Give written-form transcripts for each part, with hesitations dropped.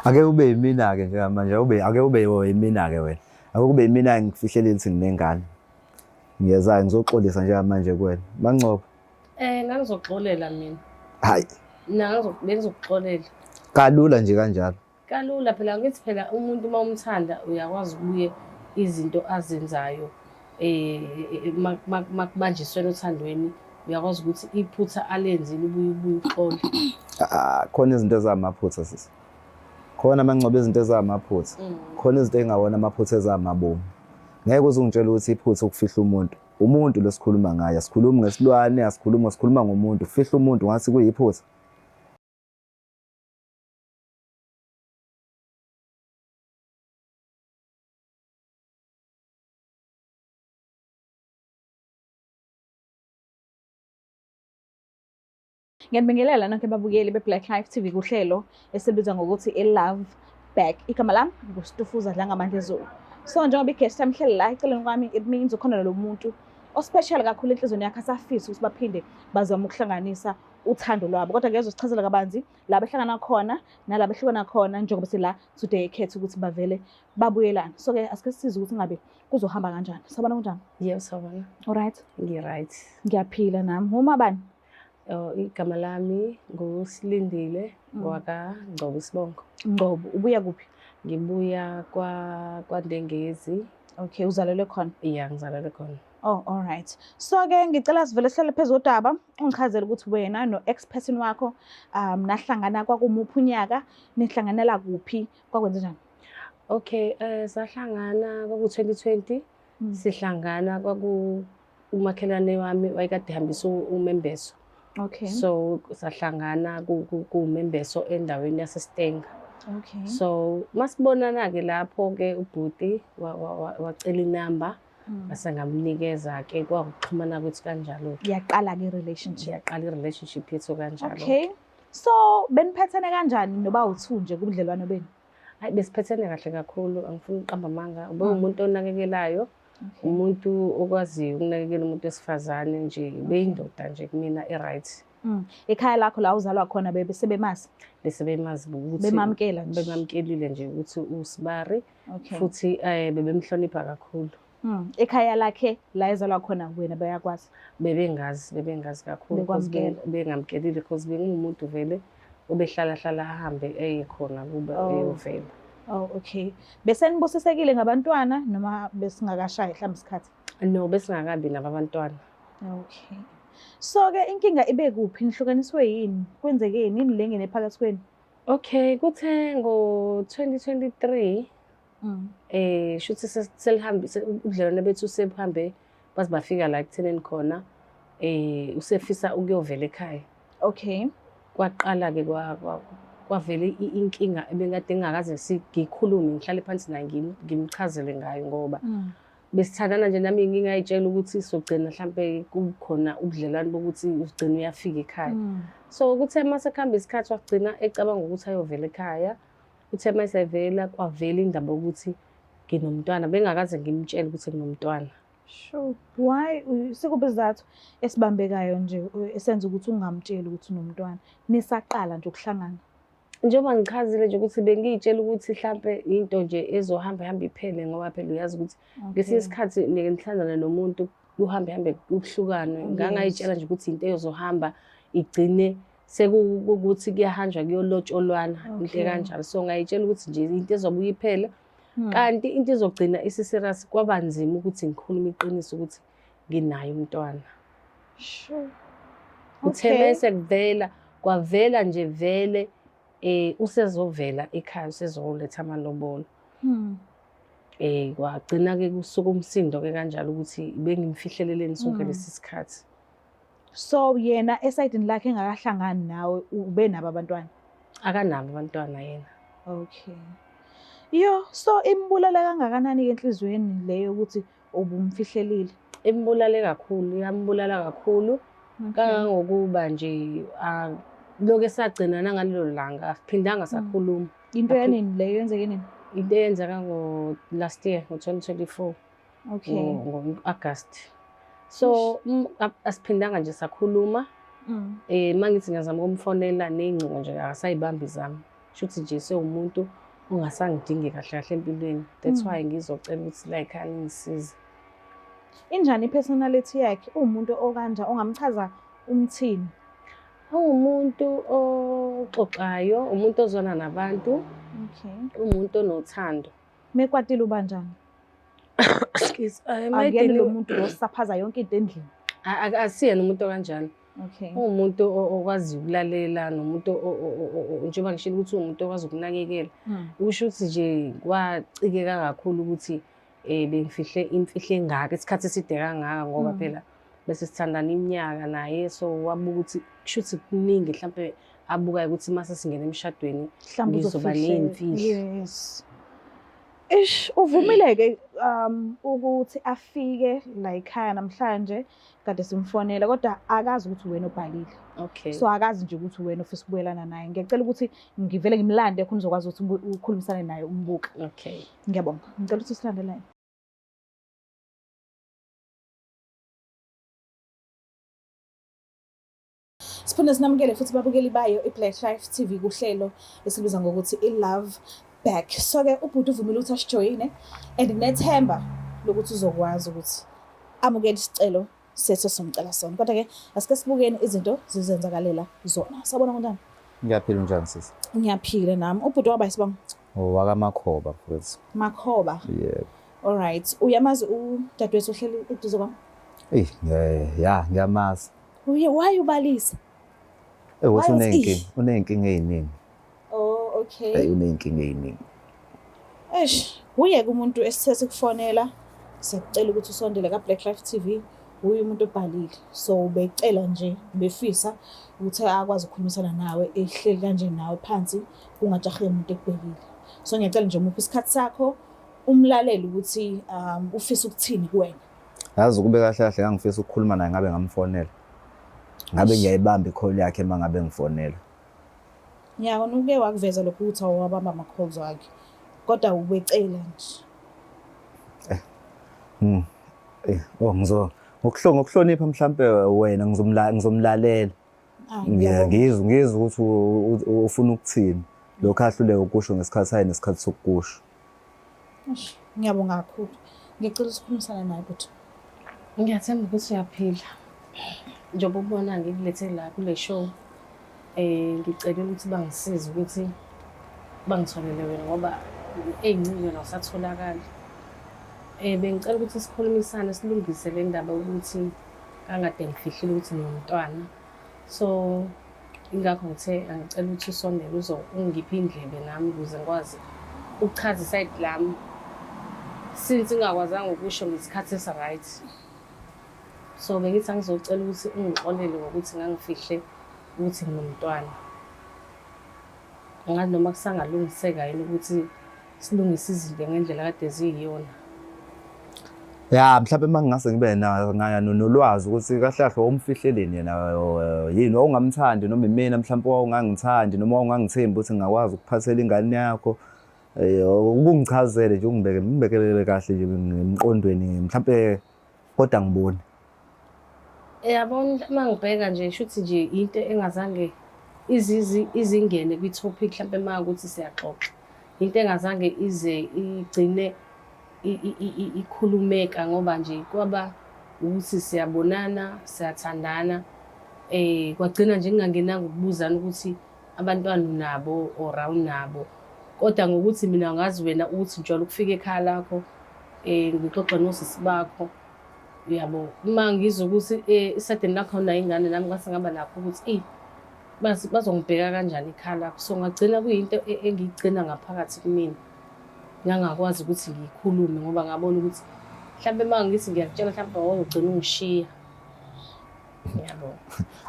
Ake ube yimina-ke njengamanje, ube ake ube yimina-ke wena. Ake kube yimina-ke ngikufihlele ukuthi nginengane. Ngiyeza-ke ngizoxolisa njengamanje kuwena. Mangcobo. Ngangizoxolela mina. Hayi. Mina bengizokuxolela. Kalula nje kanjalo. Kalula phela ngithi phela umuntu uma umthanda uyakwazi ukubuye izinto azenzayo makubanjiswene othandweni uyakwazi ukuthi iphutha alenzile ubuye ubuye uxole. Ah, khona izinto ezamaphutha sisi. Khona amangcobo izinto ezamaphutha. Khona izinto engawona amaphutha ezamabomu. Ngeke uze ungitshele ukuthi iphutha ukufihla umuntu. Umuntu lesikhuluma ngaye, asikhulumi ngesilwane, asikhulumi, sikhuluma ngomuntu. Ufihla umuntu ngathi kuyiphutha. Ngiyanibingelela nonke babukeli be-Black Life TV kuhlelo esibizwa ngokuthi i-Love Back. Igama lami nguStufuza Dlangamandla Zulu. So njengoba i-guest yami ihleli la eceleni kwami, it means ukhona lo muntu ospecial kakhulu enhliziyweni yakhe asafisa ukuthi baphinde bazame ukuhlanganisa uthando lwabo. Kodwa ngeke sichazele kabanzi la behlangana khona nala behlukana khona njengoba sila today ekhetha ukuthi bavele babuyelane. So ke asike sisize ukuthi ngabe kuzohamba kanjani. Sabona kunjani? Yebo, sawubona. All right. Ngi-right. Ngiyaphila nami. Uma bani? Oh, igama lami nguSilindile ngwakaNgcobo isibongo. Ngcobo, ubuya kuphi? Ngibuya kwaNdengezi. Okay, uzalelwe khona? Yeah, ngizalelwe khona. Oh, all right. So ke ngicela sivele sihlale phezu kodaba, ungichazele ukuthi wena no ex person wakho nahlangana kwakumuphi unyaka, nihlanganela kuphi, kwakwenze njani? Okay, sahlangana kwaku 2020. Sihlangana kwaku umakhelwane wami wayekade ehambisa umembeso. Okay. So sahlangana kumembeso endaweni yaseStenga. Okay. So masibonana ke lapho ke ubhuti wacela inamba bese ngamnikeza ke kwakuxhumana kwethu kanjalo. Yaqala ke relationship. Yaqala relationship yethu kanjalo. Okay. So beniphethene kanjani noba u2 nje kubudlelwano benu? Hayi, besiphethene kahle kakhulu, angifuni ukuqamba amanga. Ube umuntu onakekelayo, umuntu okwaziyo ukunakekela umuntu wesifazane nje, beyindoda nje kumina e-right. Ekhaya lakho la uzalwa khona bebesebemazi? Besebemazi ukuthi bemamkela nje. Bemamkelile nje ukuthi usibari. Futhi bebemhlonipha kakhulu. Ekhaya lakhe la ezalwa khona wena bayakwazi? Bebengazi kakhulu because bengamkelile because bengumuntu vele obehlala hlala ahambe eye khona kuba eyovela. Oh, okay. Bese nibusisekile ngabantwana noma besingakashayi mhlawumbe isikhathi? No, besingakabi nabo abantwana. Okay. So ke inkinga ibe kuphi? Nihlukaniswe yini? Kwenzekeni? Yini le ngene phakathi kwenu? Okay, kuthe ngo 2023 shuthi selihambe ubudlelwane bethu sebuhambe baze bafika la ekutheneni khona usefisa ukuyovela ekhaya. Okay. Kwaqala ke kwavela inkinga ebengade ngingakaze ngikhulume, ngihlale phansi naye ngimchazele ngayo ngoba besithandana nje nami ngingayitshela ukuthi sogcina mhlambe kukhona ubudlelwane bokuthi ugcina uyafika ekhaya. So kuthe mase kuhamba isikhathi wagcina ecabanga ukuthi ayovela ekhaya. Uthe mayesevela kwavela indaba yokuthi nginomntwana, bengakaze ngimtshele ukuthi nginomntwana. Sure. Why sikuphi isizathu esibambekayo nje esenza ukuthi ungamtsheli ukuthi unomntwana nisaqala nje ukuhlangana? Njengoba ngichazile nje ukuthi bengiyitshela ukuthi mhlampe into nje ezohamba ihamba iphele ngoba phela uyazi ukuthi ngesinye isikhathi nike nihlangane nomuntu kuhambe hambe kuhlukanwe. Ngangayitshela nje ukuthi into eyozohamba igcine sekuwukuthi kuyahanjwa kuyolotsholwana into kanjalo. So ngayitshela ukuthi nje into ezobuya iphele. Kanti into izogcina isi-serious, kwaba nzima ukuthi ngikhulume iqiniso ukuthi nginaye umntwana. Sure. Uthe mese kuvela, kwavela nje vele usezovela ekhaya, usezoletha amalobolo. Kwagcina ke kusuka umsindo ke kanjalo ukuthi bengimfihleleleni sonke lesi sikhathi. So yena esayidini lakhe engakahlangani nawe ube nabo abantwana? Akanabo abantwana yena. Okay. Yo, so imbulala kangakanani ke enhliziyweni leyo ukuthi ubumfihlelile? Imbulale kakhulu, iyambulala kakhulu. Kangangokuba nje lokho esagcina nangalelo langa asiphindanga sakhuluma. Into yanini leyo yenzeke nini? Into eyenzeka ngo last year ngo 2024. Okay. Ngo August. So asiphindanga nje sakhuluma. Mangithi ngiyazama ukumfonela nezingcingo nje akasayibambi zami. Shuthi nje sewumuntu ongasangidingi kahle kahle empilweni. That's why ngizocela ukuthi la ekhaya ningisize. Injani i-personality yakhe? Uwumuntu okanja ongamchaza umthini? Uwumuntu oxoxayo, umuntu ozwana nabantu, Okay. umuntu onothando. Mekwatile ubanjani? Excuse, Akuyena lo muntu lo osaphaza yonke into endlini. Asiyena umuntu okanjalo. Okay. Uwumuntu okwaziyo ukulalela nomuntu njengoba ngishilo ukuthi uwumuntu okwazi ukunakekela. Kusho ukuthi nje kwacikeka kakhulu ukuthi bengifihle imfihlo engaka isikhathi eside kangaka ngoba phela bese sithandana iminyaka naye, so wabuka ukuthi kusho ukuthi kuningi mhlampe abukayo ukuthi mase singena emshadweni Mhlawumbe ngizoba uzofihleka. ney'mfihlo. Yes. Ish, uvumile-ke ukuthi afike la ekhaya namhlanje kade simfonela kodwa akazi ukuthi wena obhalile. Okay. So akazi nje ukuthi wena ofisa ukubuyelana naye. Ngiyacela ukuthi ngivele ngimlande khona uzokwazi ukuthi ukhulumisane naye umbuka. Okay. Ngiyabonga. Ngicela ukuthi usilandelane. Siphinde sinamukele futhi babukeli bayo i-Black Life TV kuhlelo esibiza ngokuthi i-Love Back. So-ke ubhuti uvumile ukuthi asijoyine and nginethemba lokuthi uzokwazi ukuthi amukele isicelo sethu esizomcela sona. Kodwa-ke asike sibukeni izinto zizenzakalela zona. Sawubona kunjani? Ngiyaphila, unjani sisi? Ngiyaphila nami. Ubhuti waba isibongo? Owakamakhoba mfowethu. Makhoba. Yebo. Alright. Uyamazi udadewethu ohleli eduze kwami? Eyi, ya, ngiyamazi. Uye why ubalisa? Eh, ukuthi Why uney'nkinga, uney'nkinga ey'ningi. Oh, okay. Eyi, uney'nkinga ey'ningi. Eish, uye umuntu esithe sikufonela siyakucela ukuthi usondele ka Black Life TV. Uye umuntu obhalile. So ubecela nje befisa ukuthi akwazi ukukhulumisana nawe ehleli kanje nawe phansi kungajahe umuntu ekubhekile. So ngiyacela nje umuphe isikhathi sakho umlalele ukuthi ufisa ukuthini kuwena. Yazi ukube kahle kahle ngangifisa ukukhuluma naye ngabe ngamfonela. Ngabe ngiyayibamba i-call yakhe uma ngabe ngifonela. Ngiyabona uke wakuveza lokhu ukuthi awuwabamba ama-calls wakhe. Kodwa ubecela nje. Oh, ngizo ngokuhlonipha mhlampe wena ngizomlalela. Ah, ngiyabonga. Ngizwe ukuthi ufuna ukuthini. Lokho ahluleke ukusho ngesikhathi aye nesikhathi sokusho. Eish, ngiyabonga kakhulu. Ngicela ukukhulumisana naye bhuti. Ngiyathemba ukuthi uyaphila. Njengoba ubona ngikulethe la kule show, ngicela ukuthi bangisize ukuthi bangitholele wena ngoba ey'ncingweni awusatholakali. Bengicela ukuthi sikhulumisane silungise le ndaba yokuthi kangade ngifihlile ukuthi nginomntwana. So ingakho ngithe angicela ukuthi usondele uzo ungiphe indlebe nami ukuze ngikwazi ukuchaza isayidi lami. Since ngingakwazanga ukusho ngesikhathi esi-right. So bengithi angizocela ukuthi ungixolele ngokuthi ngangifihle ukuthi nginomntwana. Angazi noma kusangalungiseka yini ukuthi silungise izinto ngendlela kade ziyiyona. Ya, mhlawumbe uma ngingase ngibe nolwazi ukuthi kahle kahle wawumfihleleni yena yini, wawungamthandi noma imina mhlawumbe wawungangithandi noma wawungangithembi ukuthi ngingakwazi ukuphathela ingane yakho. Ukungichazele nje ungibekele kahle nje emqondweni mhlawumbe kodwa angiboni. Yabona uma ngibheka nje shuthi nje into engazange izingene kwi-topic mhlampe uma ukuthi siyaxoxa. Into engazange ize igcine ikhulumeka ngoba nje kwaba ukuthi siyabonana, siyathandana. Kwagcina nje kungangenanga ukubuzana ukuthi abantwana unabo or awunabo. Kodwa ngokuthi mina ngazi wena ukuthi ngijwayele ukufika ekhaya lakho, ngixoxe nosisi bakho. Uyabo, uma ngizwa ukuthi esadeni lakho awunayo ingane nami ngase ngaba nakho ukuthi eyi bazongibheka kanjani ekhaya lakho. So ngagcina kuyinto engiyigcina ngaphakathi kumina. Ngangakwazi ukuthi ngiyikhulume ngoba ngabona ukuthi mhlampe uma ngithi ngiyakutshela mhlampe wawuzogcina ungishiya. Ngiyabonga.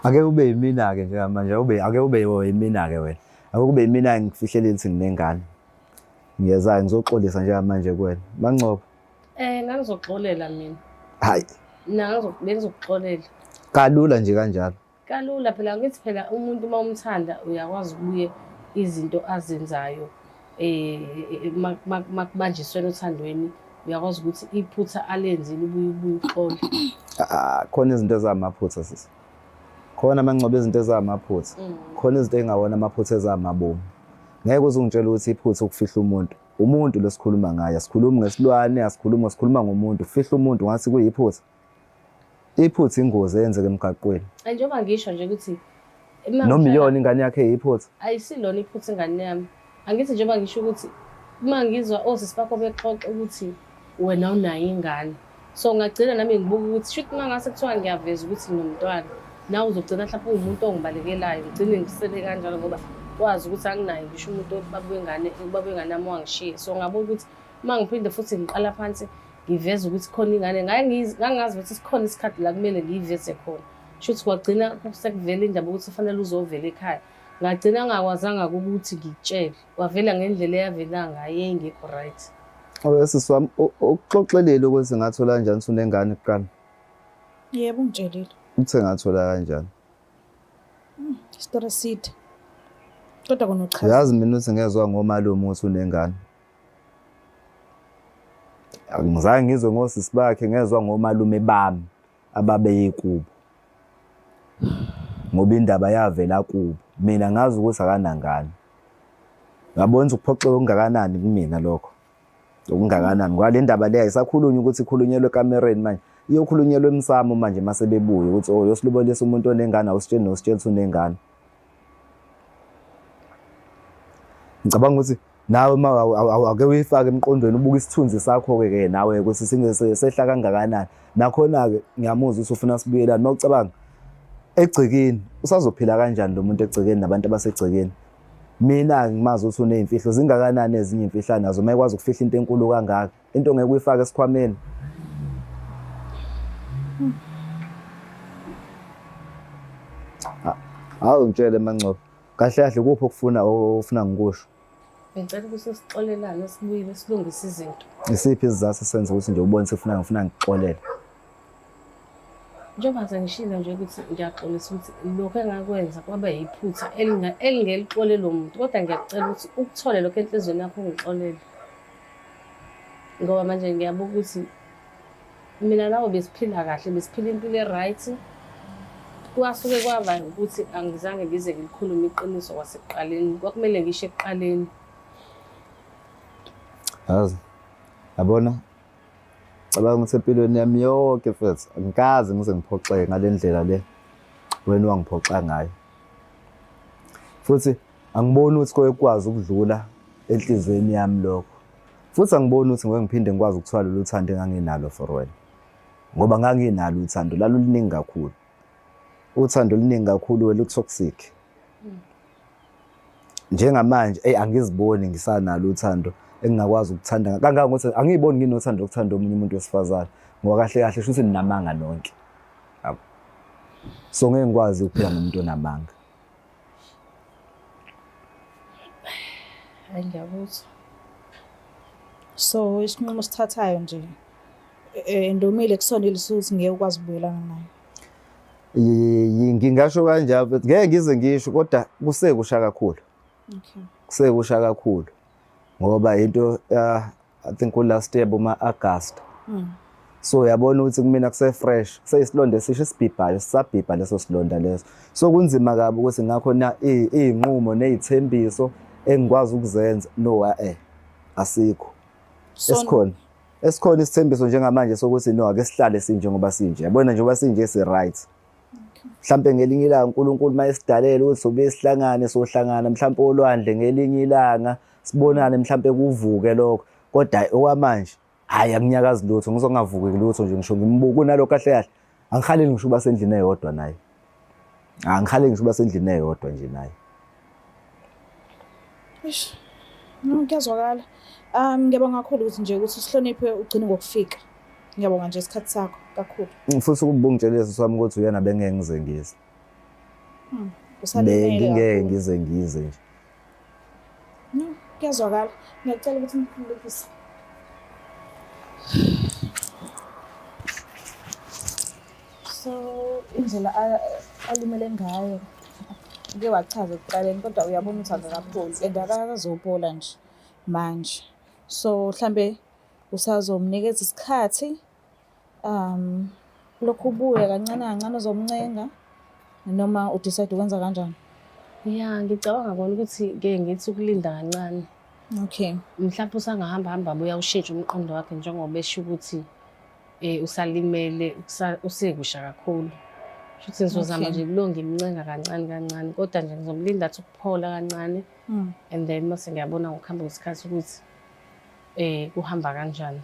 Ake ube yimina-ke njengamanje, ake ube yimina-ke wena. Ake kube yimina ngikufihlele ukuthi nginengane. Ngiyeza ngizoxolisa njengamanje kuwena. Mangcobo. Ngangizoxolela mina. Hayi. Mina bengizokuxolela. Kalula nje kanjalo. Kalula phela ngithi phela umuntu uma umthanda uyakwazi ukubuye izinto azenzayo makubanjiswene othandweni uyakwazi ukuthi iphutha alenzile ubuye uxole. Khona izinto ezamaphutha sisi. Khona Mangcobo izinto ezamaphutha. Khona izinto engawona amaphutha ezamabomu. Ngeke uze ungitshele ukuthi iphutha ukufihla umuntu. Umuntu lo sikhuluma ngaye, asikhulumi ngesilwane, asikhulumi, sikhuluma ngomuntu. Ufihla umuntu ngathi kuyiphutha. Iphutha ingozi eyenzeka emgaqweni. Njengoba ngisho nje ukuthi noma iyona ingane yakhe iyiphutha. Ayisilona iphutha ingane yami. Angithi njengoba ngisho ukuthi uma ngizwa osisi bakho bexoxa ukuthi wena unayo ingane. So ngagcina nami ngibuka ukuthi shuthi uma ngase kuthiwa ngiyaveza ukuthi nginomntwana, nawe uzogcina mhlawumbe uwumuntu ongibalekelayo, ngigcine ngisele kanjalo ngoba wazi ukuthi anginaye ngisho umuntu ubaba wengane, ubaba wengane yami wangishiya. So ngabuka ukuthi uma ngiphinde futhi ngiqala phansi ngiveze ukuthi khona ingane, ngangazi ukuthi sikhona isikhathi la kumele ngiyiveze khona. Shuthi kwagcina sekuvela indaba ukuthi kufanele uzovela ekhaya. Ngagcina ngakwazanga ukuthi ngikutshele. Wavela ngendlela eyavela ngayo eyayingekho right. Owe sisi wami ukuxoxelile ukuthi ngathola kanjani usunengane kuqala? Yebo ungitshelile. Uthe ngathola kanjani? Story eside. Kodwa kona uchaza. Yazi mina uthi ngezwa ngomalume ukuthi unengane. Angizange ngizwe ngosisi bakhe ngezwa ngomalume bami ababeye kubo. Ngoba indaba yavela kubo. Mina ngazi ukuthi akanangane. Ngabona ukuthi ukuphoxeka okungakanani kumina lokho. Okungakanani ngoba le ndaba le ayisakhulunywa ukuthi ikhulunyelwe ekamereni manje. Iyokhulunyelwa emsamo manje mase bebuya ukuthi oh yosilobolisa umuntu onengane awusitsheli nositshela ukuthi unengane. Ngicabanga ukuthi nawe uma ake uyifake emqondweni ubuke isithunzi sakho-ke ke nawe ukuthi sehla kangakanani. Nakhona-ke ngiyamuzwa ukuthi ufuna sibuyelane. Uma ucabanga egcekeni usazophila kanjani lo muntu egcekeni nabantu abasegcekeni? Mina ngimazi ukuthi uney'mfihlo zingakanani ezinye iy'mfihlo anazo uma ekwazi ukufihla into enkulu kangaka into ongeke uyifake esikhwameni. Hawu ngitshele Mangcobo, kahle kahle kuphi okufuna ofuna ngikusho? Ngicela ukuthi sixolelane sibuyile silungise izinto. Isiphi isizathu esenza ukuthi nje ubone sifuna ngifuna ngikuxolele? Njengoba sengishilo nje ukuthi ngiyaxolisa ukuthi lokhu engakwenza kwaba yiphutha elingelixolelwe muntu, kodwa ngiyakucela ukuthi ukuthole lokho enhliziyweni yakho ungixolele. Ngoba manje ngiyabuka ukuthi mina nawe besiphila kahle, besiphila impilo e-right. Kwasuke kwaba ukuthi angizange ngize ngilikhulume iqiniso kwasekuqaleni, kwakumele ngisho ekuqaleni. Yazi, yabona Cabanga ukuthi empilweni yami yonke mfethu angikaze ngize ngiphoxeke ngale ndlela le wena wangiphoxa ngayo. Futhi angiboni ukuthi koke kukwazi ukudlula enhliziyweni yami lokho. Futhi angiboni ukuthi ngeke ngiphinde ngikwazi ukuthola lolu thando enganginalo for wena. Ngoba nganginalo uthando laluluningi kakhulu. Uthando oluningi kakhulu wena lu-toxic. Njengamanje eyi angiziboni ngisanalo uthando engingakwazi ukuthanda kangangokuthi angiyiboni nginothando lokuthanda omunye umuntu wesifazane ngoba kahle kahle shuthi ninamanga nonke. Yabo. So ngeke ngikwazi ukuphila nomuntu onamanga. Hayi ngiyakuzwa. So isinqumo osithathayo nje ndomile kusona ilisuthi ngeke ukwazi ukubuyelana naye. Ngingasho kanjalo but ngeke ngize ngisho kodwa kusekusha kakhulu. Okay. Kusekusha kakhulu ngoba into I think ku last year boma August. So uyabona ukuthi kumina kuse fresh, kuseyisilonda esisha esibhibhayo, sisabhibha leso silonda leso. So kunzima kabi ukuthi ngakho na izinqumo nezithembiso engikwazi ukuzenza no asikho. Esikhona. Esikhona isithembiso njengamanje sokuthi no ake sihlale sinje ngoba sinje. Yabona njengoba sinje si right. Mhlambe ngelinye ilanga uNkulunkulu mayesidalela ukuthi sobuye sihlangane sohlangana mhlambe olwandle ngelinye ilanga sibonane mhlambe kuvuke lokho. Kodwa okwamanje hayi akunyakazi lutho ngizongavuki lutho nje ngisho ngimbuka kunalokho kahle kahle angihaleli ngisho uba sendlini eyodwa naye. Angihaleli ngisho uba sendlini eyodwa nje naye. Eish. No, kuyazwakala. Ngiyabonga kakhulu ukuthi nje ukuthi usihloniphe ugcine ngokufika. Ngiyabonga nje isikhathi sakho kakhulu. Futhi ukuba ungitshele sisi wami ukuthi uyena bengeke ngize ngize. Usalimele Bengingeke ngize ngize nje. No, kuyazwakala. Ngiyacela ukuthi nikhululekise. So indlela alimele ngayo uke wachaza ekuqaleni kodwa uyabona ukuthi akakapholi and akazophola nje manje. So mhlambe usazomnikeza isikhathi lokhu ubuya kancane kancane uzomncenga noma u-decide ukwenza kanjani? Ya, ngicabanga kona ukuthi ke ngithi ukulinda kancane. Okay. Mhlawumbe usangahamba hamba abuya ushintshe umqondo wakhe njengoba esho ukuthi usalimele usekusha kakhulu. Shuthi ngizozama nje kulo ngimncenga kancane kancane kodwa nje ngizomlinda athi ukuphola kancane. And then mase ngiyabona ngokuhamba kwesikhathi ukuthi kuhamba kanjani.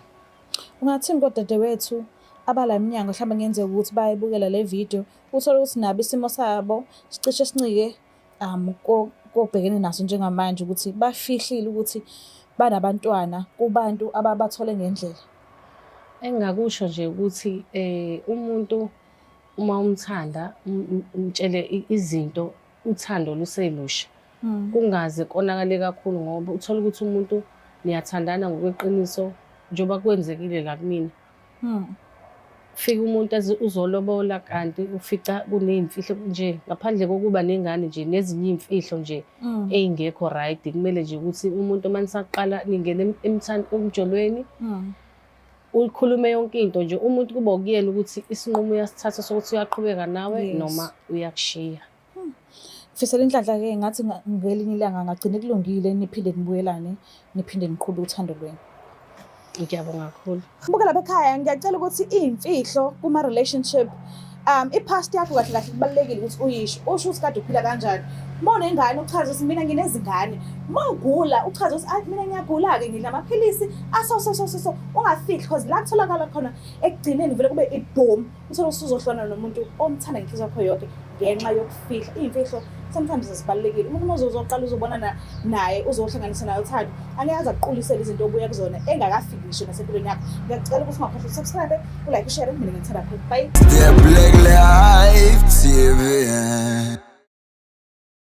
Ungathini kodadewethu abala emnyango mhlawumbe kungenzeka ukuthi bayibukela le video uthole ukuthi nabo isimo sabo sicishe sincike kobhekene naso njengamanje ukuthi bafihlile ukuthi banabantwana kubantu ababathole ngendlela. Engingakusho nje ukuthi umuntu uma umthanda umtshele izinto uthando luselusha. Kungaze konakale kakhulu ngoba uthola ukuthi umuntu niyathandana ngokweqiniso njengoba kwenzekile la kumina. Fika umuntu uzolobola kanti ufica kuney'mfihlo nje ngaphandle kokuba nengane nje nezinye iy'mfihlo nje ey'ngekho right. Kumele nje ukuthi umuntu uma nisaqala ningene emjolweni uyikhulume yonke into nje umuntu kuba ukuyena ukuthi isinqumo uyasithatha sokuthi uyaqhubeka nawe noma uyakushiya. Ngifisela inhlanhla-ke ngathi ngelinye ilanga ngagcina kulungile niphinde nibuyelane niphinde niqhube uthando lwenu. Ngiyabonga kakhulu. Buka lapha ekhaya ngiyacela ukuthi iy'mfihlo kuma-relationship i-past yakho kahle kahle kubalulekile ukuthi uyisho usho ukuthi kade uphila kanjani. Uma unengane uchaze ukuthi mina nginezingane. Uma ugula uchaze ukuthi ayi mina ngiyagula-ke ngidla amaphilisi aso so so so so ungafihli cause la kutholakala khona ekugcineni vele kube ibhomu. Uthole usuzohlukana nomuntu omthanda ngenhliziyo yakho yonke ngenxa yokufihla. Iy'mfihlo sometimes zibalulekile. Umuntu uma uzoqala uzobonana naye uzohlanganisa naye uthando, angeke aze akuqulisele izinto obuya kuzona engakafiki ngisho nasempilweni yakho. Ngiyacela ukuthi ungakhohlwa ukusubscribe, ulike, ushare, mina ngithanda kakhulu. Bye. The Black Life TV.